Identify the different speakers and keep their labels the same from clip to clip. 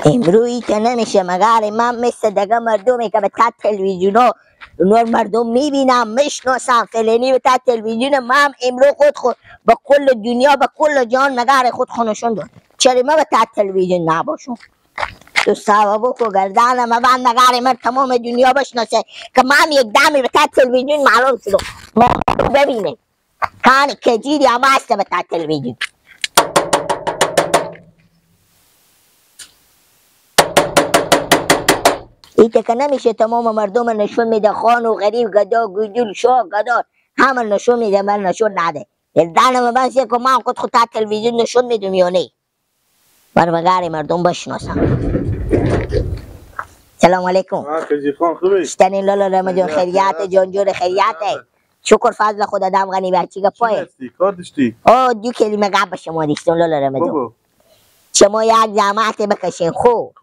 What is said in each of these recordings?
Speaker 1: امروزی که نمیشه مگر من مثل دیگه مردمی که به تا تلویزیون ها مردم میبینم میشناسم فلانی به تا تلویزیون من امروز خود به کل دنیا به کل جهان مگر خود خونشون داد. چرا ما به تا تلویزیون نباشم؟ تو سببو کو گردن ما بند مگر من تمام دنیا بشناسه که من یک دمی به تا تلویزیون معلوم شدم. ما ببینه کان کجیری هم هست به تا تلویزیون. ایت که نمیشه تمام مردم نشون میده خان و غریب گدا گدول شاه گدا همه نشون میده من نشون نده. گردن من سه که من خود تا تلویزیون نشون میدم یا نه؟ من مگر مردم بشناسم. سلام علیکم.
Speaker 2: خان خوبی؟
Speaker 1: شتنین لالا رمضان خیریت جان جور خیریت. شکر فضل خدا دم غنی بچی گپای.
Speaker 2: کار داشتی؟
Speaker 1: آه دو کلمه گپ شما داشتم لالا رمضان. شما یک زحمت بکشین خوب.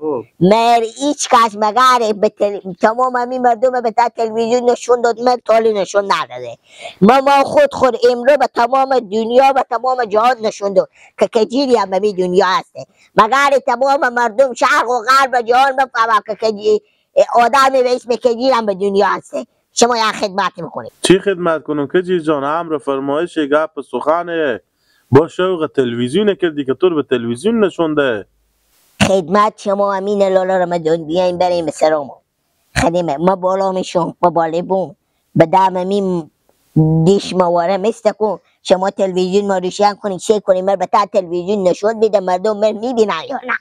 Speaker 1: مر هیچ کس مگر به تمام همین مردم به تا تلویزیون نشون داد من تالی نشون نداده. ما خود امرو به تمام دنیا به تمام جهان نشون داد که کجیری هم به دنیا هسته. مگر تمام مردم شرق و غرب جهان بفهمن که آدمی به اسم کجیر هم به دنیا هسته. شما یک خدمت میکنید.
Speaker 2: چی خدمت کنم کجیر جان؟ امر فرمایش گپ سخنه. با شوق تلویزیون کردی که تو به تلویزیون نشونده.
Speaker 1: خدمت شما امین لالا رمضان بیایم بریم به سرامو خدمه ما بالا میشم ما بالا بوم به دم میم دیش مواره مثل کن شما تلویزیون ما روشن کنید چه کنید من به تا تلویزیون نشون میده مردم من میبینن یا نه؟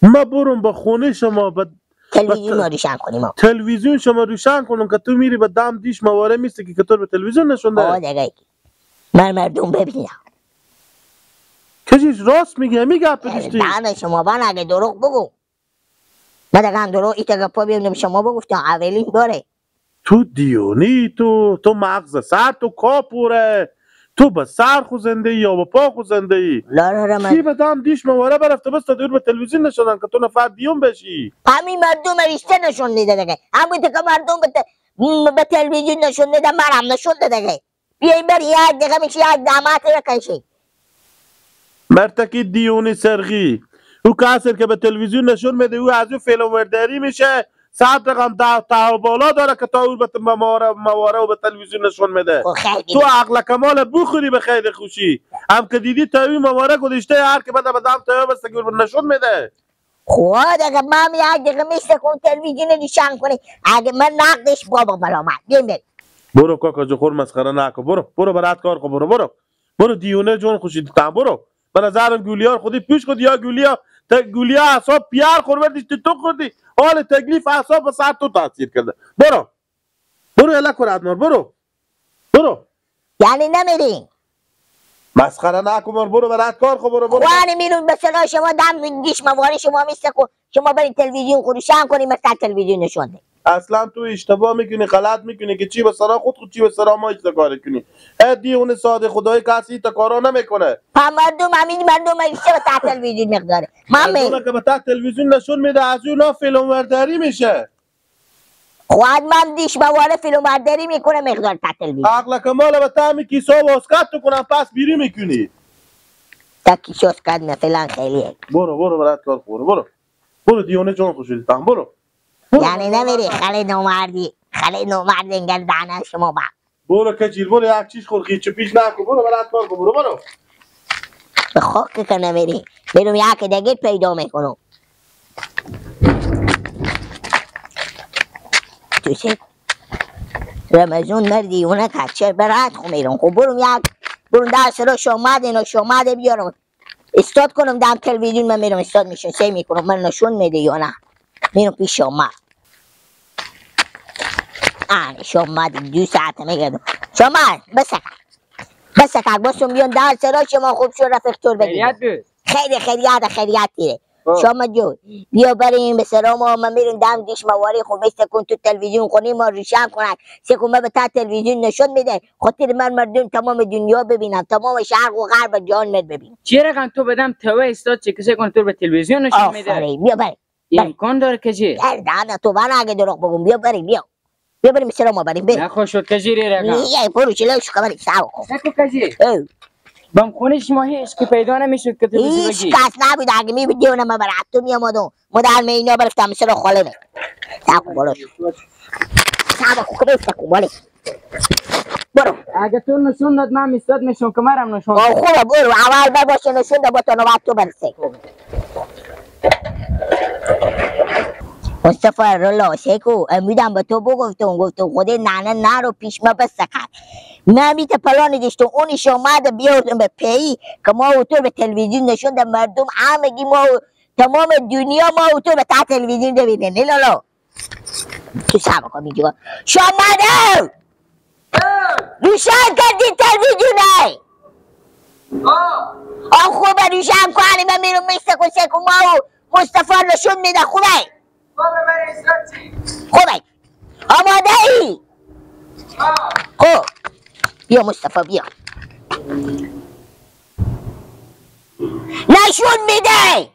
Speaker 2: ما برم به خونه شما به
Speaker 1: تلویزیون ما روشن کنیم ما.
Speaker 2: تلویزیون شما روشن کنم که تو میری به دم دیش مواره میسته که تو به تلویزیون نشونده.
Speaker 1: آه دیگه من مردم ببینم.
Speaker 2: کجیش راست میگه میگه پدشتی.
Speaker 1: دهن شما بان اگه دروغ بگو. من دیگه دروغ ایتا گپا بیام شما بگفتم اولین باره.
Speaker 2: تو دیونی تو مغز سر تو کاپوره تو به سر خو زنده ای یا به پا خو زنده ای.
Speaker 1: لا لا
Speaker 2: کی به دم دیش مواره برفته بس تا دور به تلویزیون نشدن که تو نفر دیون بشی.
Speaker 1: همین مردم ریشته نشون میده دیگه. همین که مردم به تلویزیون نشون میده مرم نشون ده دیگه. بیاین بر یک دقیقه میشه یک دمات بکشی.
Speaker 2: مرتکی دیونی سرغی او کسر که به تلویزیون نشون میده او از او فیلم ورداری میشه صد رقم ده بالا داره که تا او به مواره و به تلویزیون نشون میده. تو عقل کمال بخوری به خیر خوشی هم که دیدی تا او مواره گذاشته هر که بده به دم تا بس که نشون میده.
Speaker 1: خب اگه من یک دقیقه میشه کن تلویزیون نشان کنی اگه من نقدش بابا ملامت بیم بریم.
Speaker 2: برو کاکا جو خور مسخره نکن برو برو برات کار کن برو برو برو دیونه جون خوشی تا برو. به نظرم گولیار خودی پیش خود یا گولیا تا گولیا اعصاب پیار خوردی تو خوردی حال تکلیف اعصاب به سر تو تاثیر کرده. برو برو یلا کن برو برو.
Speaker 1: یعنی نمیرین؟
Speaker 2: مسخره نکن برو برات کار خو برو برو.
Speaker 1: خوانی میرون به صلاح شما دم دیش مواری شما میسته کو شما برین تلویزیون خروشان کنی مثلا تلویزیون نشون ده.
Speaker 2: اصلا تو اشتباه میکنی غلط میکنی که چی به سرا خود خود چی به سرا ما اشتباه کاری کنی. ای دیونه ساده خدای کسی تا کارا نمیکنه.
Speaker 1: پا مردم همین مردم اشتباه به تا تلویزیون مقداره.
Speaker 2: مردم که به تا تلویزیون نشون میده از اونا فیلم ورداری میشه.
Speaker 1: خود من دیش مواره فیلم برداری میکنه مقدار تا تلویزیون.
Speaker 2: عقل کمال به تا می کیسا واسکت تو کنم پس بیری میکنی.
Speaker 1: تا کیسا اسکت نه فعلا خیلیه.
Speaker 2: برو برو برات کار برو برو. برو دیونه جون خوشی تا برو.
Speaker 1: یعنی نمیری خیلی نومردی خیلی نومردی انگار دهنه شما با.
Speaker 2: برو کجیر برو یک چیز خور خیچ پیش نکن برو برات کار کن برو برو.
Speaker 1: به خاک که نمیری برم یک دیگه پیدا میکنم. تو چه رمضان مردی اونه که چه برات خو میرم خب برم یک برم درس رو شما اینو شما بیارم استاد کنم دم تلویزیون من میرم استاد میشم سه میکنم من نشون میده یا نه میرم پیش شما. آه شما 2 ساعت میگردم شما بس بس باسم بیان درس رو شما خوب شو رفیق تور بگیر. خیلی خیریت خیریت دیره. شما جو بیا بریم به سلام ما میریم دم دیش مواری خوب مثل کن تو تلویزیون کنیم ما روشن کنن سه کن به تا تلویزیون نشون میده خاطر من مردم تمام دنیا ببینم تمام شرق و غرب جهان من ببینم.
Speaker 3: چی رقم تو بدم تو استاد چه کسی کن تو به تلویزیون نشون میده؟
Speaker 1: آفرین بیا بریم.
Speaker 3: امکان داره که چی؟
Speaker 1: نه تو من اگه دروغ بگم بیا بریم بیا بیا بریم سلام ما بریم بریم.
Speaker 3: نه خوش شد کجیری رقم.
Speaker 1: یه برو چلو شو بریم ساو کن.
Speaker 3: نکو کجی. بم خونه شما هیچ که پیدا نمیشد که تلویزیون
Speaker 1: هیچ کس نبود. اگه میبودی اونم برات تو میامدم مدل می اینا برفتم سر خاله می تاکو بالا شو صبر کن بفت بالا برو.
Speaker 3: اگه تو نشون داد من ایستاد میشم که مرم نشون داد.
Speaker 1: خوبه برو اول باشه نشون داد با تو نوبت تو برسه. مصطفی رلا سیکو امیدم به تو بگفتم گفتم خود ننه نرو پیش ما بسکر من میت پلان داشتم اونش اومد بیاردم به پی که ما او تو به تلویزیون نشون ده مردم همگی ما تمام دنیا ما او تو به تا تلویزیون ببینه. نه لالا تو صبر کن میگی شامده روشن کردی تلویزیونه. آه خوبه روشن کنی من میرم میسکو سیکو ما و مصطفی نشون میده. خوبه خوبه آماده ای؟ خوب بیا مصطفی بیا نشون میده.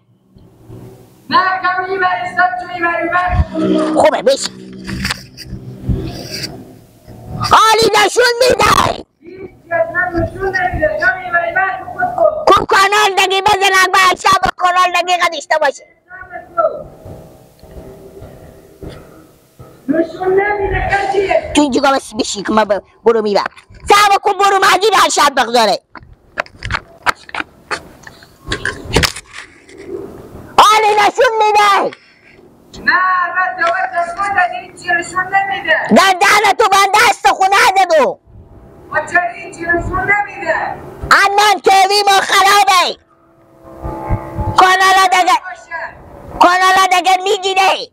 Speaker 3: نه کم میبری تو میبری بر.
Speaker 1: خوبه بشی حالی نشون میده. کو کانال دیگه بزن اکبر شب کانال دیگه قدیشته باشه. تو اینجا بس بشی که من برو میبرم. صبر کن برو مجید هر شب بگذاره. حالی نشون میده.
Speaker 3: نه البته وقت هیچی نشون نمیده.
Speaker 1: در دهن تو بند دست خونه دادو.
Speaker 3: و چرا هیچی نشون نمیده؟
Speaker 1: انم تیوی ما خرابه. کانالا دیگه کانالا دیگه میگیره.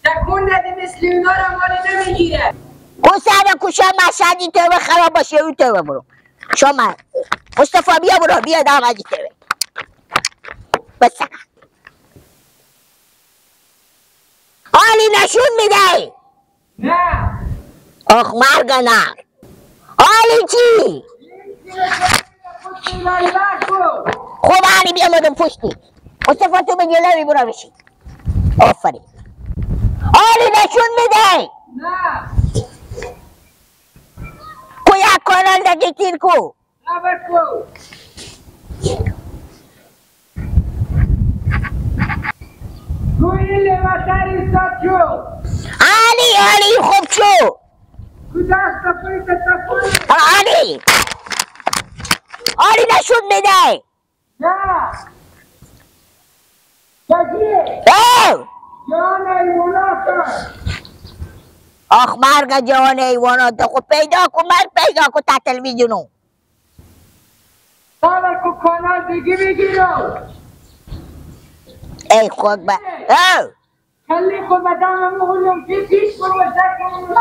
Speaker 3: تکون دادی مثل اونا رو مال نمیگیره.
Speaker 1: کو صبر کو شما مشهدی تیوی خراب باشه اون تیوی برو. شما مصطفی بیا برو بیا دام از تیوی. بس حالی نشون میده.
Speaker 3: نه
Speaker 1: آخ مرگ نه. حالی چی؟ خوب حالی بیا مدم پشتی مصطفی تو به جلوی برو بشی. آفرین. حالی نشون میده.
Speaker 3: نه
Speaker 1: کو یک کانال دیگه تیر کو.
Speaker 3: نه کو
Speaker 1: علی علی خوب شو. علی علی نشون میده.
Speaker 3: نه
Speaker 1: آخ مرگ جان حیوانات خود پیدا کن مرگ پیدا کن تا تلویزیونو.
Speaker 3: کانال دیگه بگیرم.
Speaker 1: ای خود با
Speaker 3: خیلی خود بدم مغلوم پیش پیش برو سکن.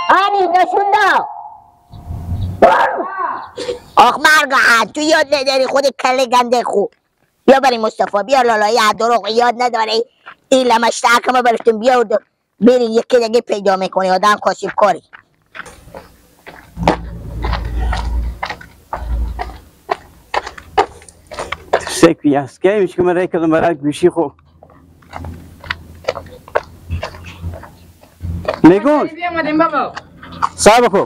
Speaker 1: آنی نشون دا. آخ مرگ تو یاد نداری خود کله گنده خو. بیا بریم مصطفی بیا لالایی دروغ یاد نداری. این لمشتک ما برفتیم بیا بریم یکی دیگه پیدا میکنی آدم کاسب کاری.
Speaker 4: سکوی است که میشه که من رای کردم برای گوشی خو. نگون. صاحب خو.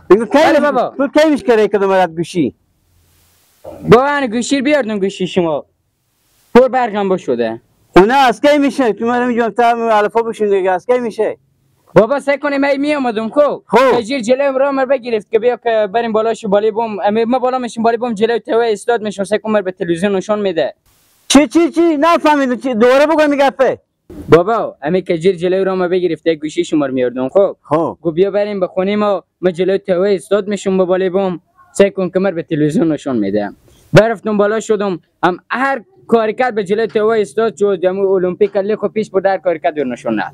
Speaker 4: نگون کی
Speaker 3: بابا.
Speaker 4: تو کی میشه که رای کردم برای گوشی؟
Speaker 3: بابا من گوشی بیاردم گوشی شما. پر برقم با شده.
Speaker 4: اونه از کی میشه؟ تو من میگم تا الفا بشین دیگه از کی میشه؟
Speaker 3: بابا سعی کنیم من میامدم کو. تجیر جلوی را مر بگرفت که بیا که بریم بالاشو بالای بوم. ما بالا میشیم بالای بوم جلوی تو استاد میشم سعی کن مر به تلویزیون نشون میده.
Speaker 4: چی چی چی نفهمیدم چی دوباره بگو میگفه.
Speaker 3: بابا امی کجیر جلوی را ما بگرفت یک گوشی شما رو میاردم خب. گو بیا بریم به خونه ما ما جلوی تو استاد میشم با بالای بوم سعی کن که مر به تلویزیون نشون میده. برفتم بالا شدم هم هر کاری کرد به جلوی تو استاد شد امو المپیک لیکو پیش بود هر کاری کرد نشون نداد.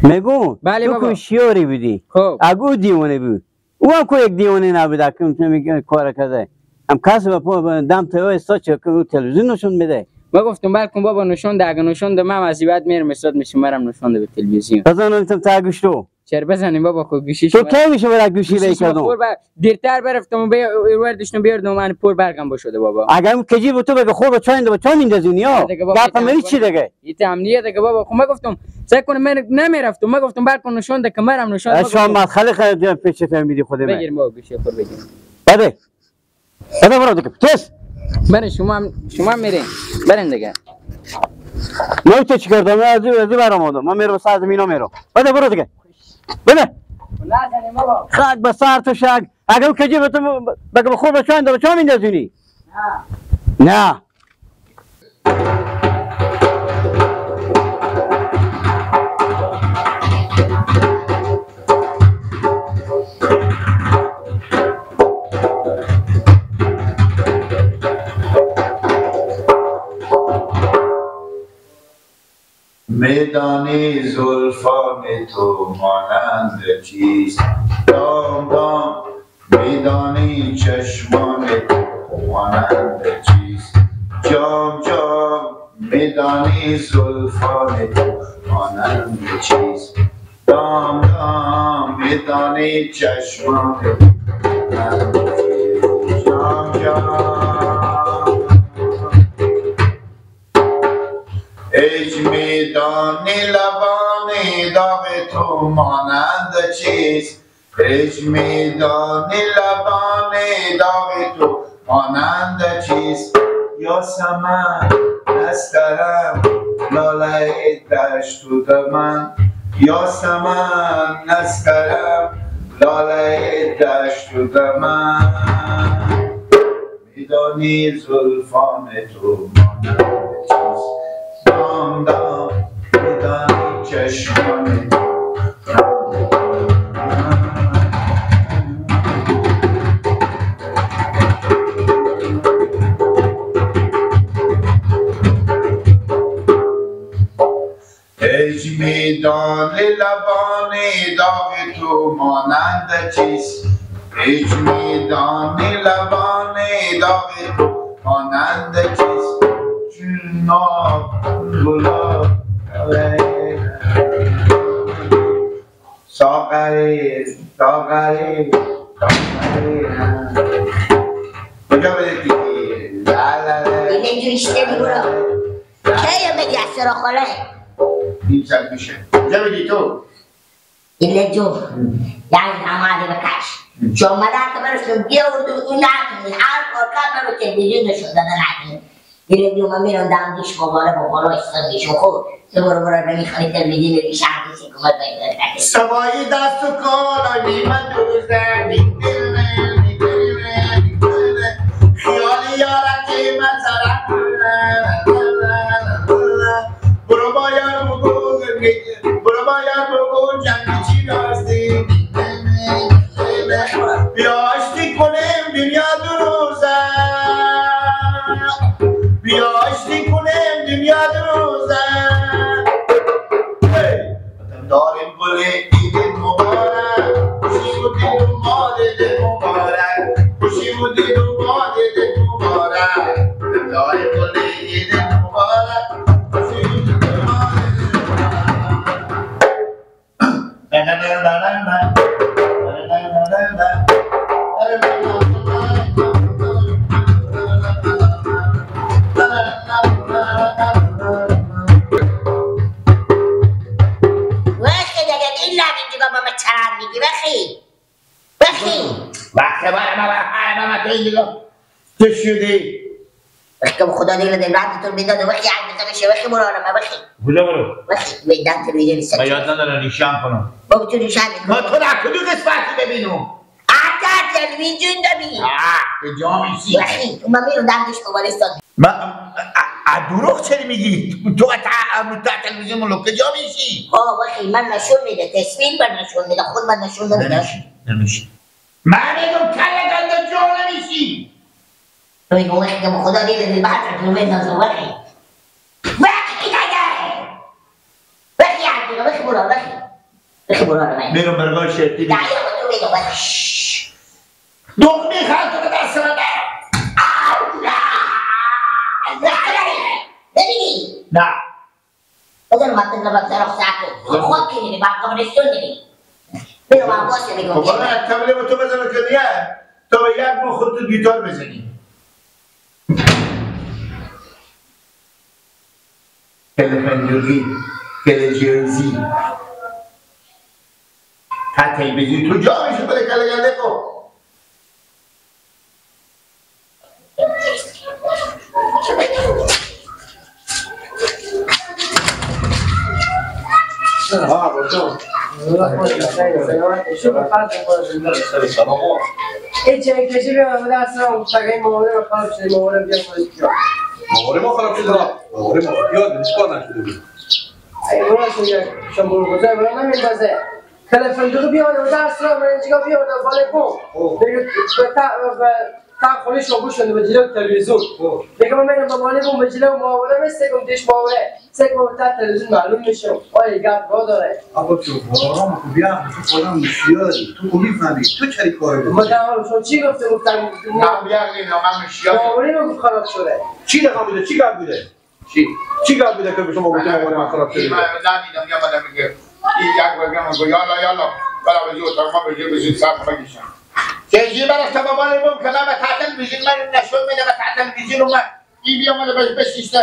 Speaker 4: میگم
Speaker 3: بله
Speaker 4: تو
Speaker 3: بابا.
Speaker 4: کوشیاری بودی.
Speaker 3: خب
Speaker 4: اگو دیوانه بود او هم کو یک دیوانه نبود که اون میگه کار کرده هم کس به دم تو استاد چه که تلویزیون نشون میده.
Speaker 3: ما گفتم بلکن بابا نشون ده اگه نشون ده من از بعد میرم استاد میشم مرم نشون ده به تلویزیون.
Speaker 4: بزن نمیتم تا گوش تو.
Speaker 3: چرا بزنیم بابا خب گوشی
Speaker 4: تو کی میشه برای گوشی ری کردم؟
Speaker 3: دیرتر برفتم به وردشتم بیاردم من پر برقم بشده بابا.
Speaker 4: اگر اون کجی بود تو بگه خوب چای با چای میندازی یا گپ من چی دیگه؟
Speaker 3: این امنیت دیگه بابا. خب ما گفتم سعی کنم من نمیرفتم ما گفتم برکن نشون ده که مرم نشون.
Speaker 4: شما مدخل خرید پیش تو میدی خود من.
Speaker 3: بگیریم بابا گوشی خود بگیریم.
Speaker 4: بده. بده برو دیگه تست
Speaker 3: برین شما میرین برین دیگه.
Speaker 4: من تو چیکار دارم؟ از برام آمدم. من میرم ساعت مینا میرم. بده برو دیگه. بده. خاک به سر تو شک. اگه اون کجی به تو بگم خوب بچه اندازه چه میندازونی؟ نه. نه.
Speaker 5: میدانی زلفان تو مانند چیست دام دام، میدانی چشمان تو مانند چیست جام جام، میدانی زلفان تو مانند چیست دام دام، میدانی چشمان تو مانند چیست جام جام. ایج میدانی لبانی داغ تو مانند چیست، ایج میدانی لبانی داغ تو مانند چیست. یاسمن نسترم لاله دشت و دمن، یاسمن نسترم لاله دشت و دمن، میدانی زلفان تو مانند چیست دام دام، میدانی چشمان تو. ایج میدانی لبانی داغ تو مانند چیست، ایج میدانی لبانی داغ تو مانند چیست. جناب گلاب ساغری ساغری ساغری کجا بده دیگه؟ لا لا لا
Speaker 1: اینجوری شده برو کی میگی از سرا خاله؟
Speaker 5: نیم ساعت میشه. کجا بدی تو؟
Speaker 1: ایله جون یعنی همه بکش چون مدر که برشون بیاورد و اون نکنی هر کار کرد رو تلویزیون نشون داده نکنی. دیگه من میرم دم دیش باباله باباله ایستاد میشم خب تو برو برو نمیخوانی تلویزیون رو شهر دیشی کمک باید
Speaker 5: سوایی دست و کالا نیمه دوزه خیالی یارکی من سرم برو با یار بگو برو با یار بگو جنگی چی راستی بیا آشتی کنیم دنیا دو روزه، بیا آشتی کنیم دنیا دو روزه. داریم گل عید مبارک، خوشی و دید و مادد مبارک، خوشی و دید و مادد مبارک. داریم گل عید مبارک، خوشی و دید و مادد مبارک. نه نه نه نه نه نه نه نه چه شدی؟
Speaker 1: وقتی خدا دیگه دل بعد تو میداد وقتی عند میشه وقتی برو ما وقتی
Speaker 5: کجا برو؟
Speaker 1: وقتی میدان تلویزیون است.
Speaker 5: من یاد ندارم نشان کنم.
Speaker 1: بابا تو نشان
Speaker 5: ما تو را کدوم قسمتی ببینم؟
Speaker 1: آتا تلویزیون ببین.
Speaker 5: به جا میشی.
Speaker 1: وقتی تو من میرم دمش مبارستان.
Speaker 5: ما دروغ چرا میگی؟ تو تا تلویزیون ملک کجا میشی؟
Speaker 1: ها وقتی من نشون میده تصویر من نشون میده خود من نشون نمیده.
Speaker 5: نمیشی نمیشی. من میگم کله گنده جا نمیشی.
Speaker 1: تو میگم وقتی که خدا دیده بعد تو میندازه وقتی وقتی دیگه وقتی عبدالله وقتی برو وقتی وقتی برو من
Speaker 5: میرم برگاه شرطی
Speaker 1: نه تو میگم وقتی
Speaker 5: دغمی خلطو به دست من
Speaker 1: ببینی
Speaker 5: نه
Speaker 1: بذار من تنظیم سراغ ساعت خود کنی با قبرستون نمی میرم عباس میگم
Speaker 5: خب من تبلیغ تو بزنم که دیگه تو به یک ماه خودتو گیتار بزنی کل فندقی کل جرزی تا تلویزیون تو جا میشه بده کل گنده کن.
Speaker 3: این چه کشی بیام بده اصلا فقط ماوره خراب شده ماوره بیا خودش بیا
Speaker 6: ماوره ما خراب شده ماوره ما یاد نیست کار نشده بود
Speaker 3: ای برو شما شما گذار برو نمیندازه تلفن دو بیا بده اصلا من اینجا بیا بده بالا کن دیگه تا خونش رو گوش به جلو تلویزیون دیگه من میرم با مالی بوم به جلو ماوره مثل کم دیش ماوره سه کم تا تلویزیون معلوم میشه آی گپ را داره
Speaker 6: آقا تو آرام کو بیا تو خودم شیاری تو کو میفهمی تو چری کار
Speaker 3: ما شما چی گفته گفتم
Speaker 5: من بیا نه من شیاری
Speaker 3: ماوره رو خراب شده
Speaker 6: چی رقم بوده چی گپ بوده چی گپ بوده که به شما گفتم ماوره من خراب شده
Speaker 5: من ندیدم یا من میگه این یک بگم یالا یالا برا به جو تا ما به جو بزن صاحب بگیشم چه برای تا بابا بوم که من به تلویزیون من نشون میده به تلویزیون من این بیا من بشیشته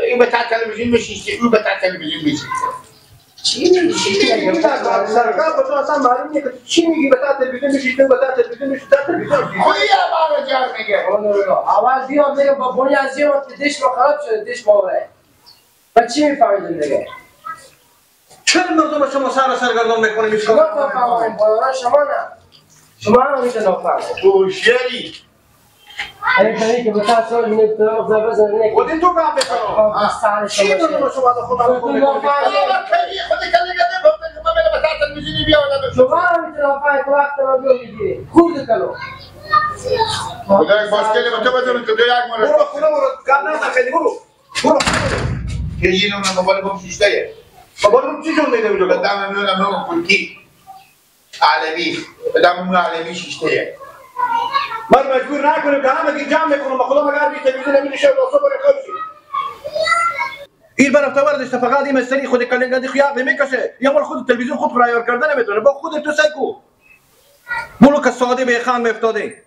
Speaker 5: این به تلویزیون بشیشته او به تلویزیون بشیشته
Speaker 3: چی میگی؟
Speaker 6: سرکار تو اصلا معلوم نیست که چی میگی به تلویزیون بشیشته به تلویزیون بشیشته تلویزیون
Speaker 5: خویه بابا جان میگه
Speaker 3: اول بیا میگه با بونی از یه وقت دیش ما خراب شده دیش ما و چی میفهمیدین دیگه؟
Speaker 6: چرا مردم شما سر سرگردان میکنید؟
Speaker 3: شما نفهمید شما نه شما هم میشه نافهم
Speaker 5: تو شری
Speaker 3: این طریق که به تاثیر میتونه بزنه
Speaker 6: خودی تو کام بکنم چی مردم شما خود
Speaker 5: خود کلی گفت من به تلویزیونی بیا
Speaker 3: شما هم میتونه نافهم که وقت ما بیا میگیری خورد کلو
Speaker 5: خدای باسکل به تو بزنم که تو یک مورد
Speaker 6: برو خونه برو کار نه خیلی برو برو
Speaker 5: که اینو من موبایل بم شیشته
Speaker 6: بابا چی جون میده اونجا
Speaker 5: بدم نمیدونم پولکی عالمی بدم عالمی شیشته
Speaker 6: من مجبور نکنم که همه جمع میکنم خدا مگر بی تلویزیون نمیشه و صبح خوشی این برفته وردش فقط این مستری خود کلنگندی خیاق نمیکشه یا مال خود تلویزیون خود فرایار کردن نمیتونه با خود تو سعی کو بولو که ساده به خان میافتاده